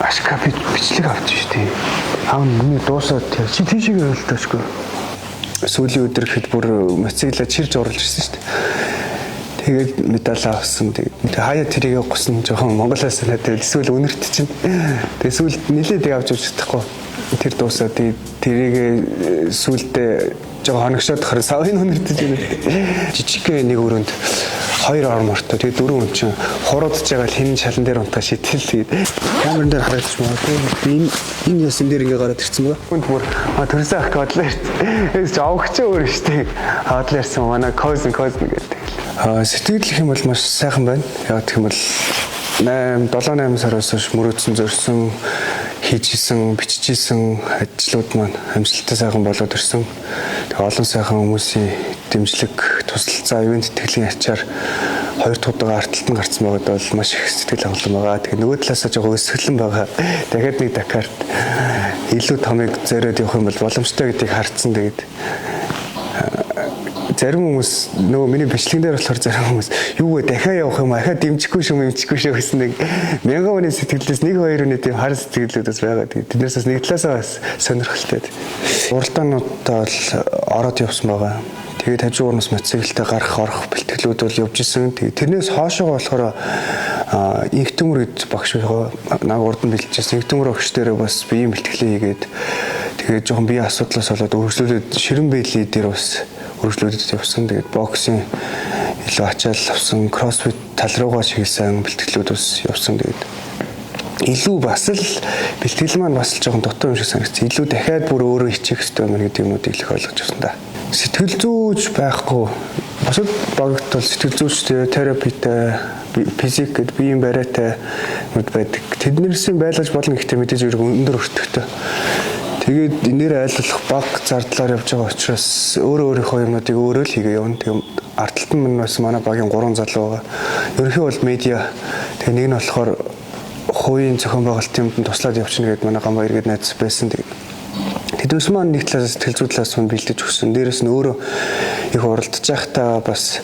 Ашка, би бичлэг авч шүү дээ. Аав, миний дуусаад чи тийшээ ойлтоочгүй. Сүүлийн өдөр гэхэд бүр мотоциклаа чирж оруулж ирсэн шүү дээ. Тэгээд медаль авсан. Тэгээд хаяа тэрийг гусан жоохон Монголоос надад эсвэл үнэрт чинь. Тэгээд сүүлд нилээд авч явж чадахгүй. Тэр дуусаад, тэгээд тэрийг сүүлдээ жоохон хоногшоод хараа савын үнэртэж байна. Жижиг нэг өрөөнд хоёр ормортой. Тэгээд дөрөв хүн чинь хуруудж байгаа л хин шалан дээр унтаа шийтгэл. Тэгээд камерын дээр харагдаж магадгүй. Энэ ясан дээр ингээ гараад ирсэн байгаа. Хүнд бүр төрсөн ах бодлоо ирсэн. Эс чи авахч өөр штэ. Хотлоо ирсэн, манай cousin гэдэг. Сэтгэл гэх юм бол маш сайхан байна. Яг гэх юм бол 8 7 8 сараас хойш мөрөөдсөн, зорьсон, хийж исэн, бичижсэн ажлууд маань амжилттай сайхан болоод ирсэн. Тэгээ олон сайхан хүмүүсийн дэмжлэг, тусалцаа, ивээн тэтгэлийн ачаар хоёр дахь удаага ард талд нь гарцсан байгаад бол маш их сэтгэл хангалуун байгаа. Тэгээ нөгөө талаасаа жоо өсгөлэн байгаа. Дахиад нэг Дакарт илүү томыг зориод явах юм бол боломжтой гэдгийг харцсан. Тэгээд зарим хүмүүс нөгөө миний бичлэгэн дээр болохоор зарим хүмүүс юу вэ, дахиад явах юм, ахаа дэмжихгүй шүү, дэмжихгүй шүү гэсэн нэг мянган хүний сэтгэлээс нэг хоёр хүний тийм хар сэтгэлүүд бас байгаа. Тэгээд тэднээс бас нэг талаасаа бас сонирхолтой. Уралдаануудаа бол ороод явсан байгаа. Тэгээд хажуугаар мотоциклтэй гарах орох бэлтгэлүүд бол явж исэн. Тэгээд тэрнээс хоошоогоо болохоор инх төмөр гэж багш байгаа. Наг урд нь бэлтжсэн. Инх төмөр багш дээр бас биеийн бэлтгэлээ хийгээд, тэгээд жоохон биеийн асуудлаас болоод өргөжлүүлээд ширэн бэлий дээр бас өргөжлүүлээд явсан. Тэгээд боксын илүү ачаал авсан, кроссфит тал руугаа чиглэсэн бэлтгэлүүд бас явсан. Тэгээд илүү бас л бэлтгэл маань бас л жоохон дутуу юм шиг санагдсан. Илүү дахиад бүр өөрөө хичээх хэрэгтэй юм гэдэг юмнуудыг их ойлгож авсан да. Сэтгэл зүйч байхгүй. Бусад багт бол сэтгэл зүйчтэй, терапитэй, физик гэдэг биеийн бариатай юмуд байдаг. Тэднэрсийн байлгаж болно, гэхдээ мэдээж хэрэг өндөр өртөгтэй. Тэгээд энээр айлуулах баг зардлаар явж байгаа учраас өөрөө өөрийнхөө юмнуудыг өөрөө л хийгээ явна. Тэгээд ард талд нь бас манай багийн 3 залуу байгаа. Ерөнхий бол медиа. Тэгээд нэг нь болохоор хувийн зохион байгуулалтын юмд туслаад явчихна гэдээ манай Гамбаяр гээд найз байсан. Тэгээд тэднээс маань нэг талаас сэтгэл зүй талаас нь бэлдэж өгсөн. Дээрээс нь өөрөө их уралдаж байхдаа бас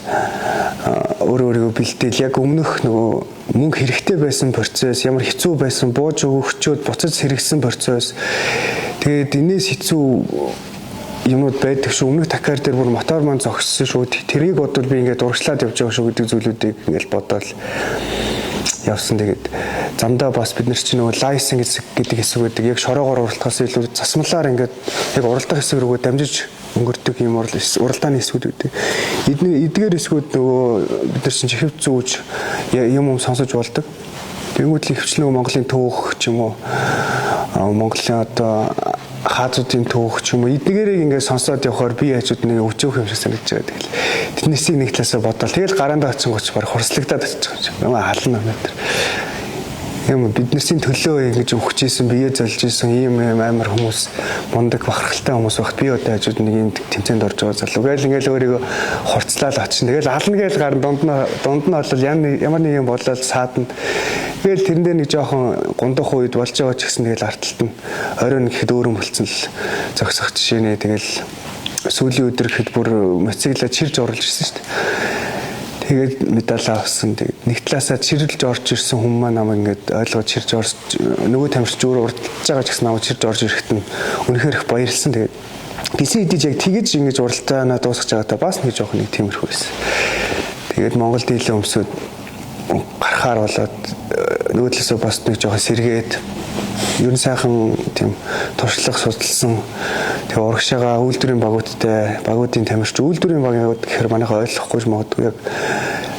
өөрөө өөрийгөө бэлдээл, яг өмнөх нөгөө мөнгө хэрэгтэй байсан процесс ямар хэцүү байсан, бууж өгөхчөөд буцаж сэргэсэн процесс. Тэгээд энэс хэцүү юмнууд байдаг шүү. Өмнөх Дакар дээр бүр мотор маань зогссон шүү. Тэрийг бодвол би ингээд урагшлаад явж байгаа шүү гэдэг зүйлүүдийг ингээд бодоол явсан. Тэгээд замдаа бас бид нар чинь нөгөө license гэдэг хэсэг байдаг. Яг шороогоор уралдахаас илүү засмалаар ингээд яг уралдах хэсэг рүүгээ дамжиж өнгөрдөг юм уралдааны хэсгүүд байдаг. Эдгээр хэсгүүд нөгөө бид нар чинь чихв зүүж юм юм сонсож болдог. Тэнгүүд л ихэвчлэн Монголын түүх ч юм уу, Монголын одоо хаазуудын түүх ч юм уу, эдгээрийг ингээд сонсоод явхаар би хажууд нэг өвчөөх юм шиг санагдаж байгаа. Тэгэл тэднээсийг нэг талаасаа бодоол тэгэл гараандаа очин гоч баг хурцлагдаад очиж байгаа юм шиг. Юм хална метр. Юм биднээсийн төлөө ингэж өгч исэн, бие золж исэн ийм ийм амар хүмүүс, мундаг бахархалтай хүмүүс багт би одоо хажууд нэг ийм тэмцээнд орж байгаа залуу гээл ингээл өөрийгөө хурцлаад очин. Тэгэл ална гээл гарна, дунд нь бол ямар нэг юм болоод саадна. Тэгэл тэрэн дээр нэг жоохон гундах үед болж байгаа ч гэсэн тэгэл ард талд нь оройн гэхэд өөр юм болцсон л зогсох жишээ нэ. Тэгэл сүүлийн өдөр гэхэд бүр мотоциклаа чирж оруулж ирсэн шүү дээ. Тэгээд медаль авсан. Тэгээд нэг талаасаа чирлж орж ирсэн хүмүүс маань намайг ингээд ойлгож чирж орж, нөгөө тамирч өөрөө урдж байгаа ч гэсэн намайг чирж орж ирэхэд нь үнэхээр их баярлсан. Тэгээд гисэн хэдий яг тэгэж ингэж уралдаанаа дуусгаж байгаадаа бас нэг жоох нэг тиймэрхүү байсан. Тэгээд Монгол дийлэн өмсөд гарахаар болоод нөгөө талаасаа бас нэг жоохон сэргээд, ер нь сайхан тийм туршлага судалсан. Тэгээ урагшаага үйлдвэрийн багуудтай, багуудын тамирч, үйлдвэрийн багууд гэхээр манайхаа ойлгохгүй ч магадгүй, яг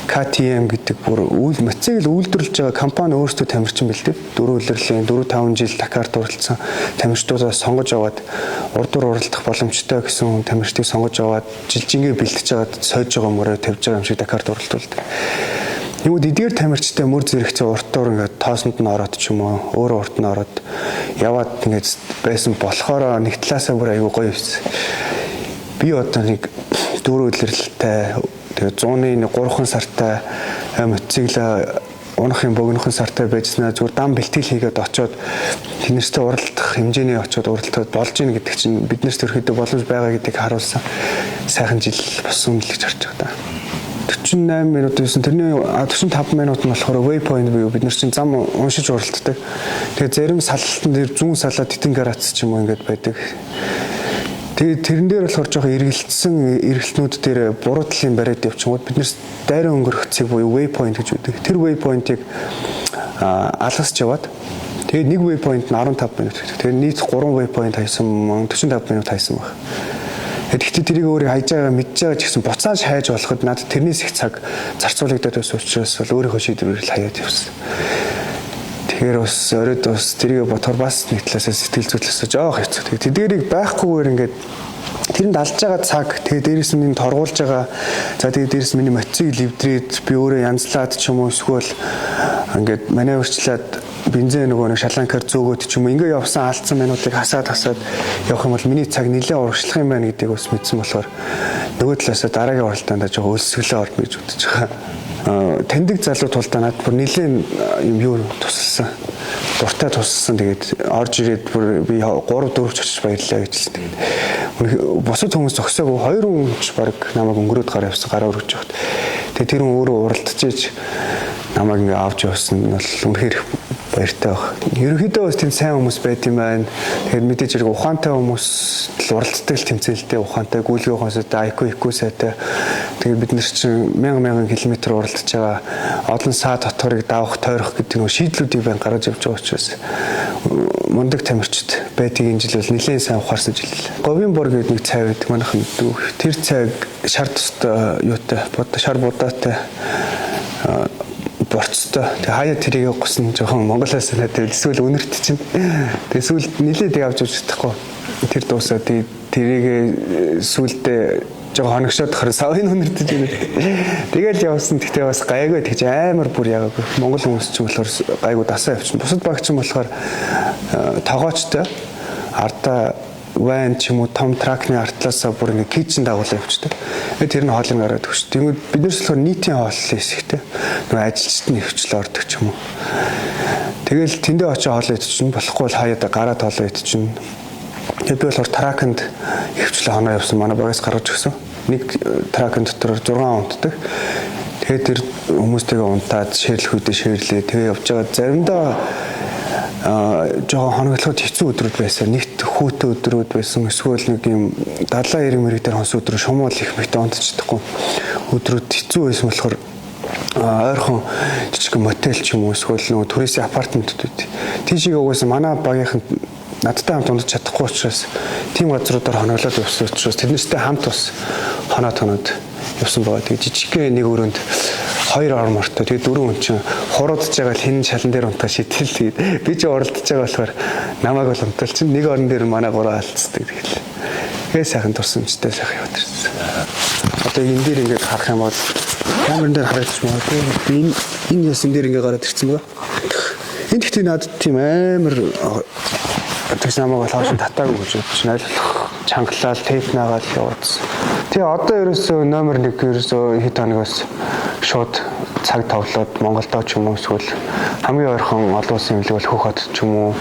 KTM гэдэг бүр үйл мотоцикл үйлдвэрлэж байгаа компани өөрсдөө тамирчин бэлдэв. Дөрөв улирлын 4 5 жил Дакарт уралдсан тамирчдуудаа сонгож аваад, урдуур уралдах боломжтой гэсэн тамирчдыг сонгож аваад, жилжингээ бэлтэж аваад, сойж байгаа мөрөө тавьж байгаа юм шиг Дакарт уралдуулдаг. Юуд эдгээр тамирчтай мөр зэрэгцээ уртуур ингээд тоосонд нь ороод ч юм уу, өөрөө урт нь ороод яваад ингээд байсан болохоор нэг талаасаа бүр аягүй гоё байсан. Би одоо нэг дөрөв улирлалтай, тэгээ 100-ны 3 сартай мотоцикл унах юм богинохон сартай байжснаа зүгээр дам бэлтгэл хийгээд очоод тэднэртэй уралдах хэмжээний очоод уралдахад болж ийн гэдэг чинь биднээс төрхөдөө боломж байгаа гэдгийг харуулсан сайхан жил болсон л гэж харж байгаа даа. 48 минут байсан. Тэрний 45 минут нь болохоор waypoint буюу бид нар чинь зам уншиж уралддаг. Тэгээ зарим салалтан дээр зүүн салаад тэтэн градус ч юм уу ингээд байдаг. Тэгээд тэрэн дээр болохоор жоохон эргэлтсэн эргэлтнүүд дээр буруу талын бариад явчихгууд бид нар дайран өнгөрөх цэг буюу waypoint гэж үүдэг. Тэр waypoint-ыг алгасч яваад тэгээд нэг waypoint нь 15 минут гэдэг. Тэгээд нийт 3 waypoint хайсан, 45 минут хайсан баг. Тэгэхдээ тэрийг өөрөө хайж байгаа, мэдж байгаа ч гэсэн буцааж хайж болоход надад тэрнээс их цаг зарцуулагдаад байсан учраас бол өөрийнхөө шийдвэрээр л хаяад явсан. Тэгэхээр бас оройд бас тэрийг бодохоор бас нэг талаасаа сэтгэл зүйтлээс жоох хэцүү. Тэгээд тэдгэрийг байхгүйгээр ингээд тэрэнд алж байгаа цаг, тэгээд дээрэс нь энэ торгуулж байгаа, за тэгээд дээрэс нь миний мотоцикл эвдрээд би өөрөө янзлаад ч юм уу, эсвэл ингээд маневрчлаад бензин нөгөө нэг шаланкаар зөөгөөд ч юм уу, ингээ явсан алдсан минутыг хасаад хасаад явах юм бол миний цаг нэлээд урагшлах юм байна гэдгийг бас мэдсэн болохоор нөгөө талаасаа дараагийн уралдаанд жоо өлсгөлөө орно гэж бодож байгаа. Таньдаг залуу тулдаа надад бүр нэлээд юм юу тусалсан. Дуртай тусалсан. Тэгээд орж ирээд бүр би 3 4 ч очиж баярлаа гэж хэлсэн. Тэгээд бусад хүмүүс зогсоогүй, хоёр хүн ч баг намайг өнгөрөөд гараа явсан, гараа өргөж явахад. Тэгээд тэр хүн өөрөө уралдаж намайг ингээ авч явсан нь бол үнэхээр баяртай баг. Ерөнхийдөө бас тийм сайн хүмүүс байт юм байна. Тэгээд мэдээж хэрэг ухаантай хүмүүс л уралддаг л тэмцээлтэй, ухаантай, гүйлгээ ухаан сайтай, IQ IQ сайтай. Тэгээд бид нар чинь мянган мянган километр уралдаж байгаа, олон саа дотоорыг давах, тойрох гэдэг нэг шийдлүүдийг байн гаргаж явж байгаа учраас мундаг тамирчид байдгийг энэ жил бол нэлээд сайн ухаарсан жил. Говийн бор гэдэг нэг цай байдаг, манайхан мэддэг. Тэр цайг шар тустай юутай, шар будаатай борцтой. Тэгээ хаяа тэрийг гусан жоохон Монголоос санаад эсвэл үнэрт чинь. Тэгээ сүүлд нилээд авч явж чадахгүй. Тэр дуусаа тэгээ тэрийг сүүлдээ жоохон хоногшоод тахаар савын үнэртэж байна. Тэгэл явсан. Гэхдээ бас гайгүй, тэгж амар бүр ягаагүй. Монгол хүмүүс ч болохоор гайгүй дасаа явчихна. Бусад баг ч юм болохоор тогоочтой ардаа ван ч юм уу том тракны артлаасаа бүр ингээ кичен дагуулаа явчихдаг. Тэгээ тэр нь хоолыг гараад өгч. Тэгмээд бид нар болохоор нийтийн хооллын хэсэгтэй. Нөгөө ажилчид нь хөвчлээ ордог ч юм уу. Тэгэл тэндээ очиж хоолоо идчихнэ. Болохгүй бол хаяада гараад хоолоо идчихнэ. Тэгээ би болохоор траканд хөвчлээ хоноо явсан. Манай багаас гаргаж өгсөн. Нэг тракын дотор 6 унтдаг. Тэгээд тэр хүмүүстэйгээ унтаад ширлэх үедээ ширлээ. Тэгээ явж байгаа заримдаа жоохон хоноглоход хэцүү өдрүүд байсан. Нэгт хүүтэн өдрүүд байсан. Эсвэл нэг юм далайн эрэг мэрэг дээр хонсон өдрөө шумуул их мэт унтж чадахгүй өдрүүд хэцүү байсан болохоор ойрхон жижиг мотел ч юм уу, эсвэл нөгөө түрээсийн апартментууд байд. Тийшээ угаасаа манай багийнхан надтай хамт унтж чадахгүй учраас тийм газруудаар хоноглоод явсан учраас тэднэртэй хамт бас хоноод хоноод явсан байгаа. Тэгээ жижигхэн нэг өрөөнд 2 ормортой. Тэгээ 4 хүн чинь хуруудж байгаа л хин шалан дээр унтаа шийтэл. Тэгээд би чи уралдаж байгаа болохоор намайг бол унтаал чинь нэг орон дээр манай гурав алдцдаг. Тэгэл. Тэгээ сайхан турсамжтай сайхан яваад ирсэн. Одоо энэ дээр ингээд харах юм бол камерын дээр харагдчих магадгүй. Би энэ ясан дээр ингээд гараад ирсэн байгаа. Энэ гэхдээ надад тийм амар тэгс намайг бол хоош татаагүй гэж бодож байна. Аль болох чангалаад тейп наагаал яваадсан. Тэгээ одоо ерөөсөө номер 1 ерөөсөө хэд хоногоос шууд цаг товлоод Монголдоо ч юм уу, эсвэл хамгийн ойрхон олон улсын эмнэлэг бол Хөх хот ч юм уу,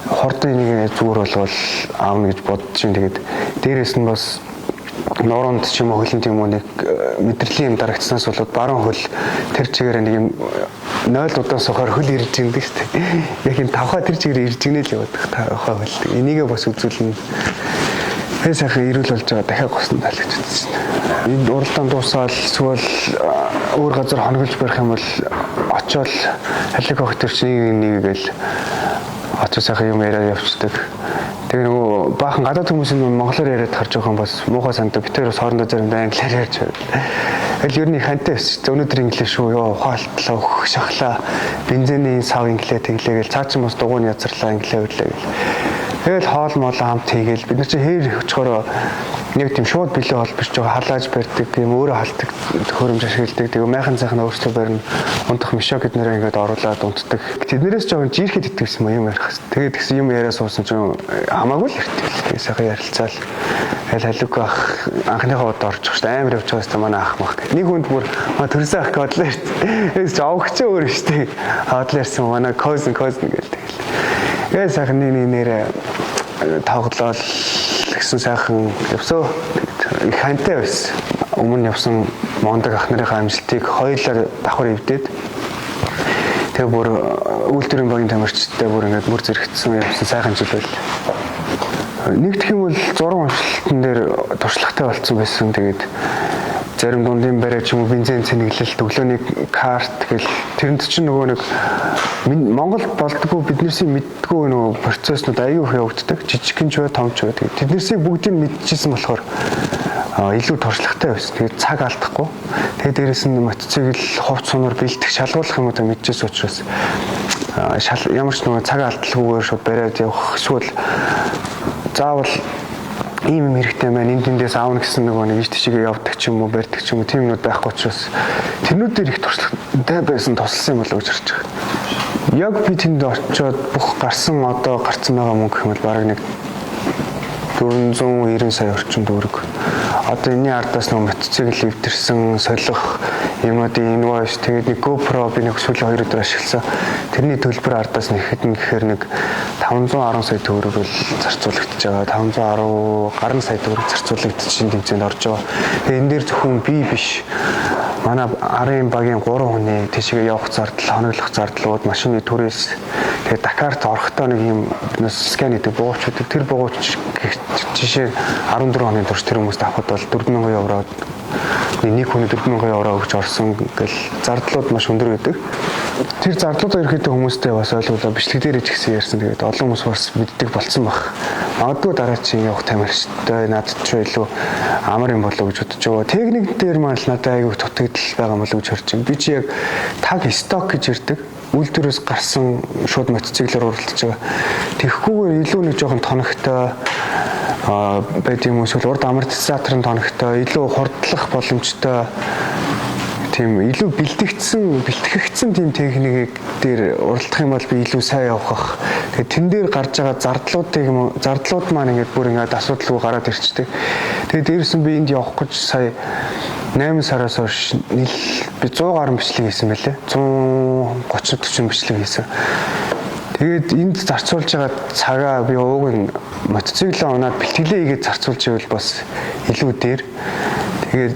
хурдан энийг зүгээр болвол аавна гэж бодож чинь. Тэгээд дээрэс нь бас нуруунд ч юм уу, хөлөнд юм уу нэг мэдрэлийн юм дарагдсанаас болоод баруун хөл тэр чигээр нэг юм 0 удаан сухаар хөл ирж гиндэг шүү дээ. Яг юм тавхаа тэр чигээр ирж гинэ л яваад тавхаа хөл. Энийгээ бас үзүүлнэ. Тэгээ сайхан эрүүл болж байгаа, дахиад гусан тал гэж бодсон. Энэ уралдаан дуусаад эсвэл өөр газар хоноглож барих юм бол очиод халиг хөх төр чинь нэг нэг гээл очиж сайхан юм яриад явцдаг. Тэгээ нөгөө баахан гадаад хүмүүс нь монголоор яриад харж байгаа юм бас муухай санагдав. Бид тэр бас хоорондоо заримдаа англиар ярьж байв. Аль ер нь хантай байсан. Өнөөдөр инглиш шүү ёо ухаалтлаа, өгөх шахлаа, бензиний сав инглээ тэглээ гээл цаа чинь бас дугуйн язарлаа инглээ өрлөө гээл. Тэгэл хоол моолоо хамт хийгээл бид нар чинь хээр очихороо нэг тийм шууд бэлэн хоол биш, жоо халааж барьдаг, юм өөрөө халдаг төхөөрөмж ашигладаг. Тэгээ майхан сайхан өөрсдөө барина. Унтах мишо гэднэрээ ингээд оруулаад унтдаг. Тэднэрээс жоохон жирэхэд итгэсэн юм ярих. Тэгээд тэгсэн юм яриа суусан чинь хамаагүй л ирдэг. Тэгээ сайхан ярилцаал. Аль халиг ах анхныхаа удаа орчих шүү дээ. Амар явж байгаа юм манай ах мах. Нэг хүнд бүр төрсөн ах годлоо ирсэн. Тэгээс овгч өөр шүү дээ. Хотлоо ирсэн манай cousin гээл тэгэл. Тэгээ сайхан нэг нэг нэрээ тоглоол гэсэн сайхан явсоо. Их хантай байсан. Өмнө явсан Мондаг ах нарынхаа амжилтыг хоёулаа давхар эвдээд тэгээ бүр үйлдвэрийн багийн тамирчидтай бүр ингээд мөр зэрэгцсэн явсан сайхан жил байл. Нэг гэх юм бол 6 уншилтан дээр туршлагатай болцсон байсан. Тэгээд зарим дундын барай ч юм уу бензин цэнэглэлт, өглөөний карт гэл тэрэнд чинь нөгөө нэг Монголд болдгоо биднээсээ мэддгүү нөгөө процесснууд аюу их явагддаг. Жижигхэн ч бай, том ч бай. Тэгээд тэднээсээ бүгдийг мэдчихсэн болохоор илүү туршлагатай байсан. Тэгээд цаг алдахгүй. Тэгээд дээрэс нь мотоцикл хувц сунаар бэлтгэх, шалгуулах юм уу мэдчихсэн учраас ямар ч нөгөө цаг алдалгүйгээр шууд бариад явах эсвэл заавал ийм юм хэрэгтэй маань энэ тэндээс аавна гэсэн нөгөө нэг иш тишгээ явдаг ч юм уу барьдаг ч юм уу тийм юмнууд байхгүй учраас тэрнүүд дээр их туршлагатай байсан тусалсан юм болоо гэж харж байгаа. Яг би тэнд очиод бүх гарсан одоо гарцсан байгаа мөнгө гэх юм бол бараг нэг 490 сая орчим төгрөг. Одоо энэний ардаас нөгөө мотоцикл эвдэрсэн, солих юмнуудын invoice тэгээд нэг GoPro би нэг сүүлийн 2 өдөр ашигласан. Тэрний төлбөр ардаас нэг хэдэн гэхээр нэг 510 сая төгрөг л зарцуулагдчихж байгаа. 510 гаруй сая төгрөг зарцуулагдчихсан тэмцээнд орж байгаа. Тэгээд энэ дээр зөвхөн би биш. Манай арын багийн 3 хүний тийшээ явах зардал, хоноглох зардлууд, машины түрээс тэгээд Дакарт орохдоо нэг юм скан гэдэг бууч гэдэг. Тэр бууч жишээ 14 оны турш тэр хүмүүст авахд бол 4000 евро нэг хүний 4000 евро өгч орсон гэл зардлууд маш өндөр байдаг. Тэр зардлуудаа ерөөхдөө хүмүүстэй бас ойлгуулаа бичлэг дээр ч гэсэн ярьсан. Тэгээд олон хүмүүс бас мэддэг болцсон баг. Магадгүй дараагийн явах тамирчтай надад ч илүү амар юм болов гэж бодож байгаа. Техник дээр маань л надад айгүй дутагдал байгаа болов гэж харж байна. Би чи яг таг сток гэж ярьдаг. Үйлдвэрээс гарсан шууд мотоциклээр уралдаж байгаа. Тэгэхгүйгээр илүү нэг жоохон тоногтой байд юм эсвэл урд амортизаторын тоногтой илүү хурдлах боломжтой тийм илүү бэлтгэгдсэн тийм техникийг дээр уралдах юм бол би илүү сайн явах бах. Тэгээд тэн дээр гарч байгаа зардлууд маань ингээд бүр ингээд асуудалгүй гараад ирчдэг. Тэгээд дээрээс нь би энд явах гэж сая 8 сараас хойш би 100 гаруй бичлэг хийсэн байлээ. 130 40 бичлэг хийсэн. Тэгээд энд зарцуулж байгаа цагаа би ууг нь мотоциклаа унаад бэлтгэлээ хийгээд зарцуулж ивэл бас илүү дээр. Тэгээд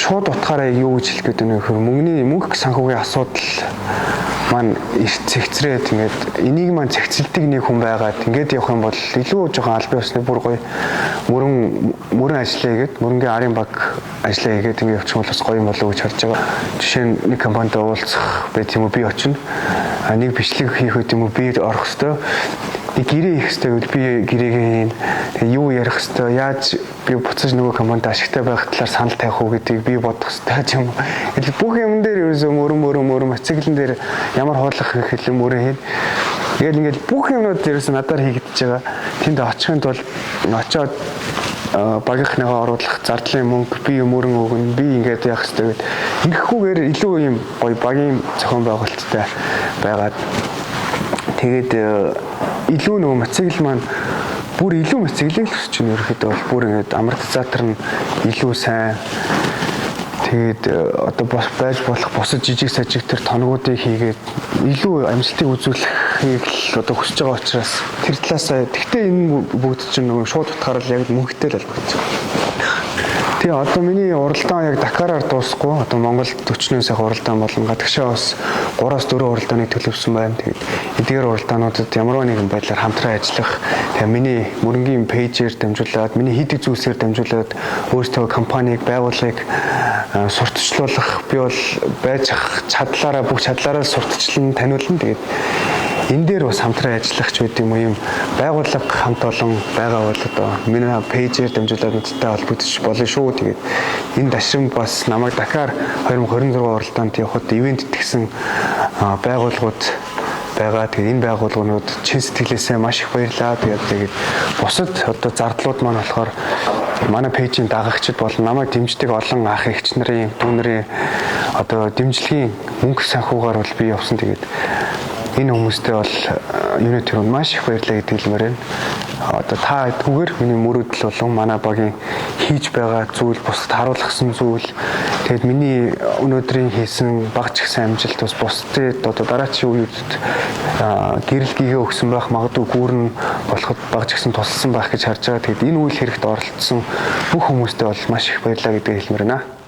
шууд утгаараа юу гэж хэлэх гээд байна вэ гэхээр мөнгө санхүүгийн асуудал маань зэгцрээд ингээд энийг маань зэгцэлдэг нэг хүн байгаад ингээд явах юм бол илүү жоохон албан ёсны бүр гоё мөрөн ажиллаа хийгээд мөрөнгийн арын баг ажиллаа хийгээд ингээд явчих бол бас гоё юм болов уу гэж харж байгаа. Жишээ нь нэг компанитай уулзах байт юм уу би очино. Нэг бичлэг хийх байт юм уу би орох хэвээр. Нэг гэрээ хийх хэвээр бол би гэрээгээ хийн. Тэгээ юу ярих хэвээр яаж би буцаж нөгөө компанид ашигтай байх талаар санал тавих уу гэдгийг би бодох хэвээр ч юм уу. Бүх юм дээр ерөөсөө мөрөн мотоциклэн дээр ямар хуулах хийх хэлэн мөрөн хийн. Тэгэл ингээд бүх юмнууд ерөөсөө надаар хийгдэж байгаа. Тэнд очихын тулд очоод багийнхныхаа оруулах зардлын мөнгө би мөрөн өгнө, би ингээд яах хэвээр гэд. Ингэхгүйгээр илүү юм гоё багийн зохион байгуулалттай байгаад тэгээд илүү нөгөө мотоцикл маань бүр илүү мотоциклийг л хүсэж байна. Ерөнхийдөө бол бүр ингээд амортизатор нь илүү сайн. Тэгээд одоо бас байж болох бусад жижиг сажиг төр тоногуудыг хийгээд илүү амжилтыг үзүүлэхийг л одоо хүсэж байгаа учраас тэр талаасаа тэгтээ энэ бүгд чинь нөгөө шууд утгаараа л яг мөнгөтэй л холбогдож байгаа. Тэгээ одоо миний уралдаан яг Дакараар дуусахгүй. Одоо Монголд 40 сая уралдаан болон гадагшаа бас 3-4 уралдааныг төлөвлөсөн байна. Тэгээд эдгээр уралдаануудад ямар нэгэн байдлаар хамтран ажиллах, тэгээ миний мөрөнгийн пэйжээр дамжуулаад, миний хийдэг зүйлсээр дамжуулаад өөрсдөө компанийг, байгууллагыг сурталчлуулах би бол байж чадлаараа бүх чадлаараа сурталчлан таниулна. Тэгээд энэ дээр бас хамтран ажиллах ч байд юм уу юм байгууллага хамт олон байгаа бол одоо миний пэйжээр дамжуулаад надтай холбогдож болно шүү. Тэгээд энэ дашин бас намайг Дакар 2026 уралдаанд явхад ивент тэгсэн байгууллагууд байгаа. Тэгээд энэ байгууллагууд чин сэтгэлээсээ маш их баярлалаа. Тэгээд бусад одоо зардлууд маань болохоор манай пэйжийн дагагчид болон намайг дэмждэг олон ах эгч нарын, дүү нарын одоо дэмжлэгийн мөнгө санхүүгаар бол би явсан. Тэгээд Энэ хүмүүстэй бол юуны түрүүнд маш их баярлалаа гэдгийг хэлмээр байна. Одоо та түүгээр миний мөрөөдөл болон манай багийн хийж байгаа зүйл, бусдад харуулгасан зүйл, тэгээд миний өнөөдрийн хийсэн баг ч гэсэн амжилт бас бусдад одоо дараачийн үеүүдэд гэрэл гэгээ өгсөн байх, магадгүй гүүрэн болоход баг ч гэсэн тусалсан байх гэж харж байгаа. Тэгээд энэ үйл хэрэгт оролцсон бүх хүмүүстээ бол маш их баярлалаа гэдгийг хэлмээр байна.